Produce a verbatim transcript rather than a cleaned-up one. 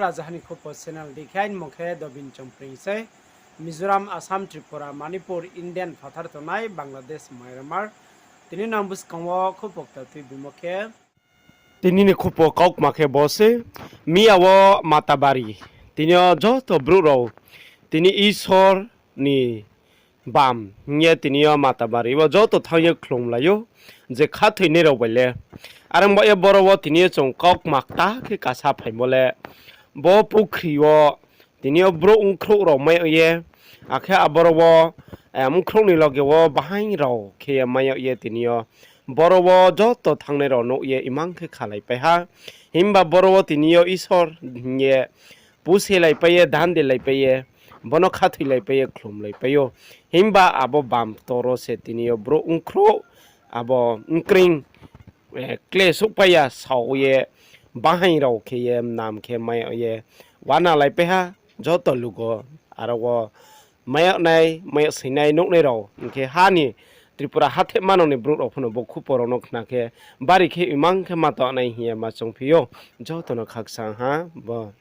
Rajaha ni Khupo channel dei khe aini mung khe Dobin Chongpring sei. Mizoram, Assam, Tripura, Manipur, Indian phathar tongnai, Bangladesh, Myanmar. Tini nang buskang wo khupo kta tuibimo khe, tini ni khupo kaukma khe bo se, miya wo Matabari. Tini yo joto brouh rao, tini Isor ni bam hing ye tini yo Matabari wo joto thanng ye khlumlai ou, je khathoinai rao bai le. Are ong ba ye boro wo tini yo chung kaukma kta khe kasa phaimo le, bo pukhri wo tini yo brouh bkhrouh rao mai yag ye, akhe aboro wo, eh, bkhrouh ni loge wo bahaing rao khe ye mai yag ye tini yo. Boro wo joto thanngnai rao nuh ye imang khe khalaipai ha. Himba boro wo tini yo Isor hing ye puselaipai ye, dandelaipai ye, bono khathoilaipai ye, khlumlaipai ou. Himba abo bam ktor wo se tini yo brouh bkhrouh, abo bkreing, eh, kle souhpai ya sao ye, bahaing rao khe ye, mnam khe mai yag ye, uanalaipai ha, joto lugo, aro wo mai yag nai, mai yag soinai nuhnai rao, hing khe ha ni Tripura hatheh manang ni brouh rao phano bo khupo rao no khna khe, bari khe imang khe ma tong nai hing ye ma choungphi ou, joto no khakchang ha, bo.